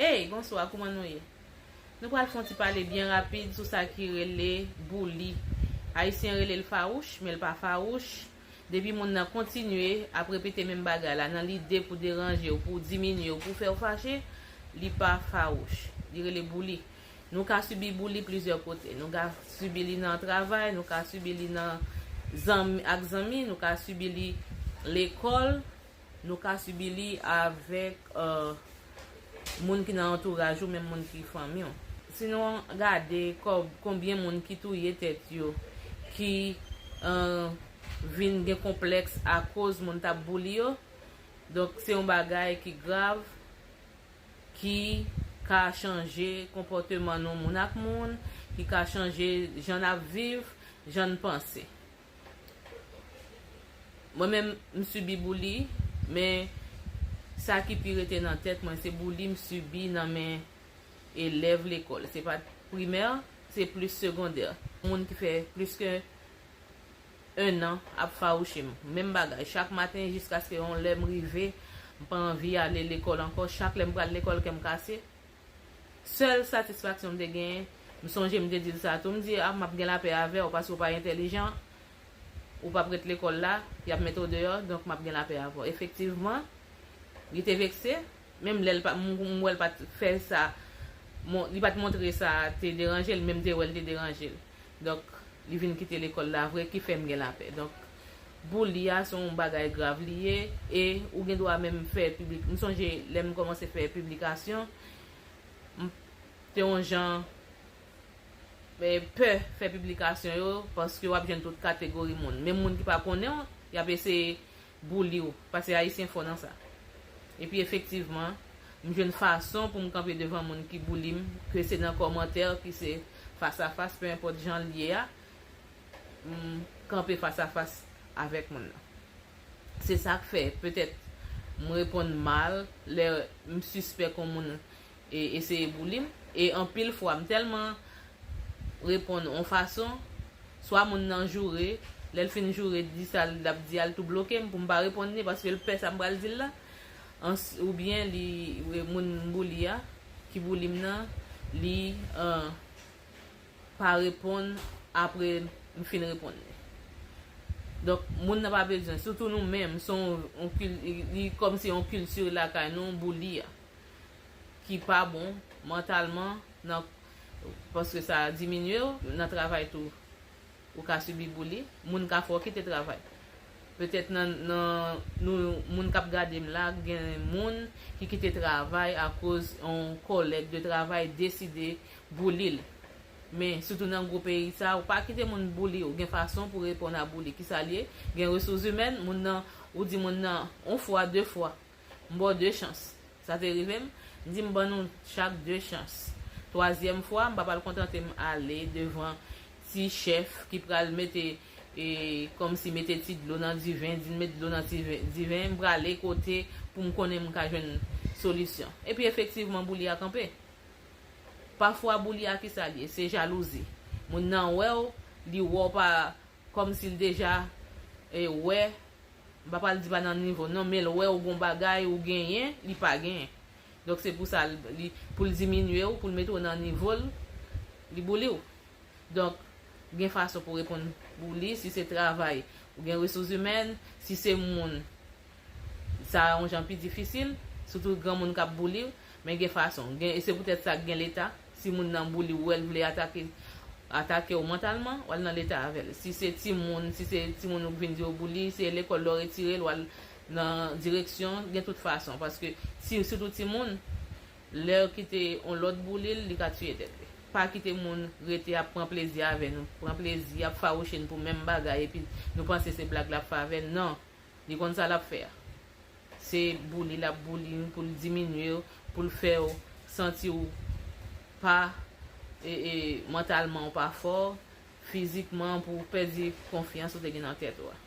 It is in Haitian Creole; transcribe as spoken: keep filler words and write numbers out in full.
Hey, bonswa, kouman nou ye? Nou pral fè yon ti pale byen rapid sou sa ki rele bouli. Ayisyen rele l fawouch, men l pa fawouch. Depi moun nan kontinye ap repete menm bagay la nan lide pou deranje w, pou diminye w, pou fè w fache, li pa fawouch. Li rele bouli. Nou ka sibi bouli plizyè kote. Nou ka sibi li nan travay, nou ka sibi li nan zanmi, ak zanmi, nou ka sibi li lekòl, nou ka sibi li avèk, euh, moun ki nan antouraj ou, menm moun ki fanmi w. Si nou gade kò-, konbyen moun ki touye tèt yo, ki, euh, vin gen konplèks akoz moun t ap bouli yo, donk se yon bagay ki grav, ki ka chanje konpòteman nou moun ak moun, ki ka chanje jan n ap viv, jan n panse. Mwen menm, m sibi bouli, men sa ki pi rete nan tèt mwen, se bouli m sibi nan men elèv lekòl. Se pa t primè, se plis segondè. Moun ki fè plis ke en an ap fawouche m. Menm bagay, chak maten jiskaske yon lè m rive, m pa anvi ale lekòl ankò. Chak lè m pral lekòl, kè m kase. Sèl satisfaksyon m te genyen, m sonje m te di l sa tou, m di, "A, m ap gen lapè avè w, paske w pa entèlijan, ou p ap ret lekòl la, y ap mete w deyò, donk m ap gen lapè avè w." Efektivman, li te vekse, menm lè l pa, m, m wè l pa t fè sa, mon-, li pa t montre sa te deranje l, men m te wè l te deranje l. Donk, li vin kite lekòl la vre, ki fè m gen lapè. Donk, bouli a se yon bagay grav li ye, e ou gen dwa menm fè piblik-, m sonje lè m kòmanse fè piblikasyon, m te yon jan, eh, pè fè piblikasyon yo, paske w ap jwenn tout kategori moun. Menm moun ki pa konnen w, y ap eseye bouli w, paske Ayisyen fò nan sa. Epi efektivman, m jwenn fason pou m kanpe devan moun ki bouli m, ke se nan kòmantè, ki se fas a fas, pe enpòt jan l ye a, m kanpe fas a fas avèk moun nan. Se sa k fè, petèt, m reponn mal lè m sispèk yon moun e eseye bouli m. E anpil fwa, m tèlman reponn yon fason, swa moun nan joure, lè l fin joure, di sa l ap di a, l tou bloke m pou m pa reponn li, paske l pè sa m pral di l la. Ans-, oubyen li, moun m bouli a, ki bouli m nan, li, euh, pa reponn apre m fin reponn li. Donk, moun nan pa bezwen, sitou nou menm, se yon, yon kil-, li, li kòmsi yon kilti lakay nou, bouli a, ki pa bon mantalman, nan, paske sa diminye w nan travay tou. Ou ka sibi bouli, moun ka fè w kite travay. Petèt nan, nan, nou, moun k ap gade m la, gen moun ki kite travay akoz yon kòlèg de travay deside bouli l. Men, sitou nan gwo peyi sa, ou pa kite moun bouli w, gen fason pou reponn a bouli. Kisa l ye? Gen resous imèn, moun nan, ou di moun nan, yon fwa, de fwa, m ba w de chans. Sa te rive m, m di m ban nou chak de chans. Twazyèm fwa, m pa pral kontante m ale devan ti chèf ki pral mete, e, kòmsi mete ti dlo nan diven, di l met dlo nan ti ve-, diven, m prale kote pou m konnen m ka jwenn solisyon. Epi efektivman, bouli a kanpe. Pafwa, bouli a kisa l ye? Se jalouzi. Moun nan wè w, li wè w pa, kòmsi l deja, e, wè, m pa pral di pa nan nivo non, men l wè w gon bagay ou genyen, li pa genyen. Donk, se pou sa, l, li, pou l diminye w, pou l mete w nan nivo l, li bouli w. Donk, gen fason pou reponn bouli, si se travay, ou gen resous imèn, si se moun, sa yon jan pi difisil, sitou granmoun k ap bouli w, men gen fason. Gen, e se poutèt sa k gen Leta, si moun nan bouli w, wè l vle atake, atake w mantalman, w al nan Leta avè l. Si se timoun, si se timoun ou k vin di w bouli, se lekòl lè w retire l, w al nan direksyon, gen tout fason. Paske si, sitou timoun, lè yo kite yon lòt bouli l, li ka tiye tèt li. Pa kite moun rete ap pran plezi avè nou, pran plezi, ap fawouche n pou menm bagay, epi nou panse se blag l ap fè avè n. Non, li konn sa l ap fè a. Se bouli l ap bouli n pou l diminye w, pou l fè w santi w pa, e, e, mantalman w pa fò, fizikman pou w pèdi konfyans ou te gen nan tèt ou a.